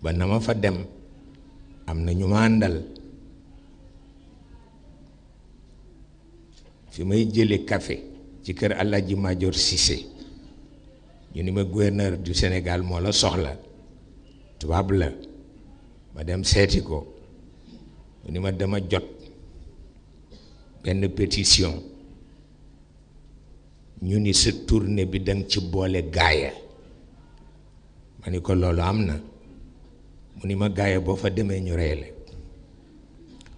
ba na ma fa dem am na ñu ma àndal fi may jële café ci kër Alaaji Major Cissé ñu ni ma gouverneur du Sénégal moo la soxla tubaab la ma dem seeti ko mu ni ma dama jot benn pétition ñu ni sa tournée bi danga ci boole gaaya ma ni ko loolu am na mu ni ma gaaya boo fa demee ñu rey la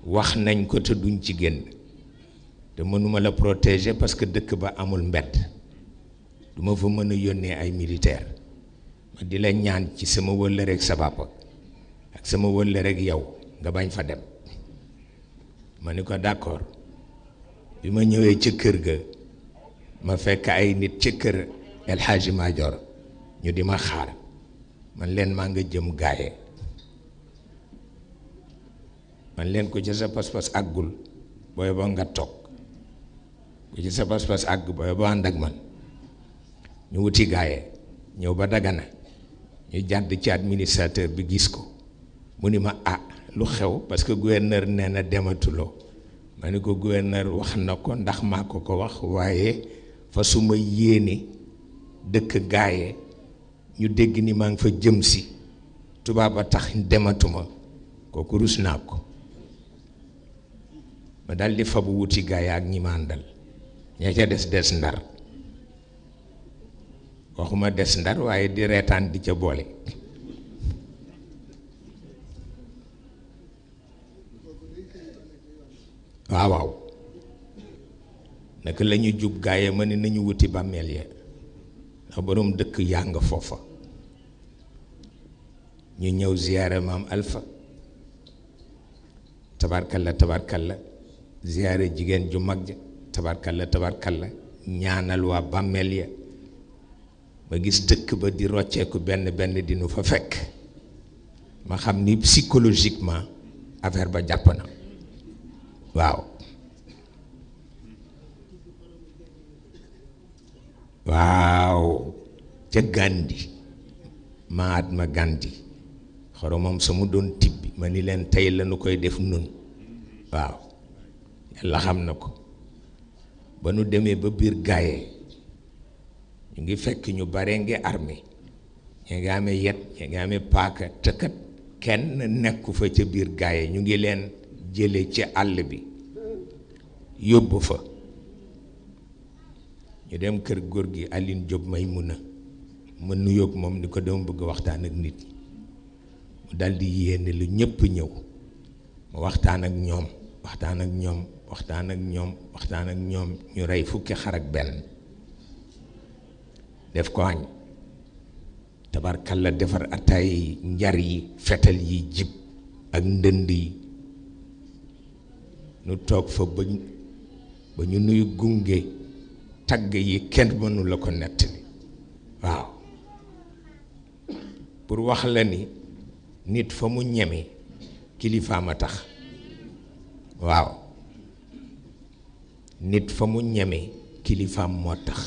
wax nañ ko te duñ ci génn te mënuma la protéger parce que dëkk ba amul mbedd duma fa mën a yónnee ay militaire ma di la ñaan ci sama wëllëre ak sa papa ak sama wëllëre ak yow nga bañ fa dem ma ni ko d'accord bi ma ñëwee ca kër ga ma fekk ay nit ca kër El Hadji Major ñu di ma xaar man leen maa nga jëm gaaye man leen ko ci sa pas-pas àggul booy ba nga toog ku ci sa pas-pas àgg booy ba ànd ak man ñu wuti gaaye ñëw ba Dagana ñu jàdd ci administrateur bi gis ko mu ni ma ah lu xew parce que gouverneur nee na dematuloo ma ni ko gouverneur wax na ko ndax maa ko ko wax waaye fa su ma yéene dëkk gaaye ñu dégg ni maa ngi fa jëm si tubaab a tax dematuma kooku rus naa ko ma daldi fabu wuti gaaye ak ñi ma àndal ña ca des Ndar waxuma des Ndar waaye di reetaan di ca boole waaw naka la ñu jub gaaye ma ne nañu wuti bàmmeel ya ndax boroom dëkk yaa nga foofa ñu ñëw ziyaare maam Alpha tabarkalla ziyaare jigéen ju mag ja tabarkalla ñaanal waa bàmmeel ya ma gis dëkk ba di rocceeku benn di nu fa fekk ma xam ni psychologiquement affaire ba jàpp na waaw ca Gandhi Mahatma Gandhi xoromam sa mu doon tibbi ma ni leen tey la nu koy def nun waaw yàlla xam na ko ba nu demee ba biir gaaye ñu ngi fekk ñu bare ngi armée ñi ngi amee yet ñi ngi amee paaka te kat kenn nekku fa ca biir gaaye ñu ngi leen jële ci àll bi yóbbu fa ñu dem kër góor gi Aline Diop Maymuna ma nuyoog moom ni ko dama bëgg waxtaan ak nit ñi mu daldi yéene lu ñëpp ñëw ma waxtaan ak ñoom ñu rey fukki xar ak benn def ko añ tabarkalla defar ataay yi njar yi fetal yi jib ak ndënd yi nu toog fa ba ñu nuyu gunge tagg yi kenn mënu la ko nettali waaw pour wax la ni nit fa mu ñeme kilifaam a tax waaw nit fa mu ñeme kilifaam moo tax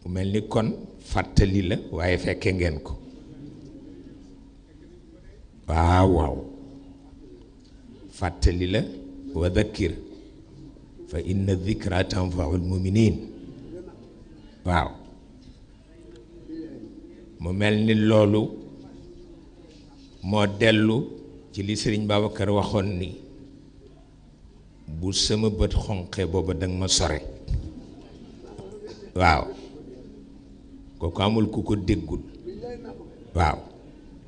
mu mel ni kon fàttali la waaye fekke ngeen ko waaw fàttali la wa dhakkir fa inna dhikra tanfa'ul mu'minin waaw mu mel ni loolu moo dellu ci li Sëriñ Babacar waxoon ni bu sama bët xonqee booba danga ma sore waaw kooku amul ku ko déggul waaw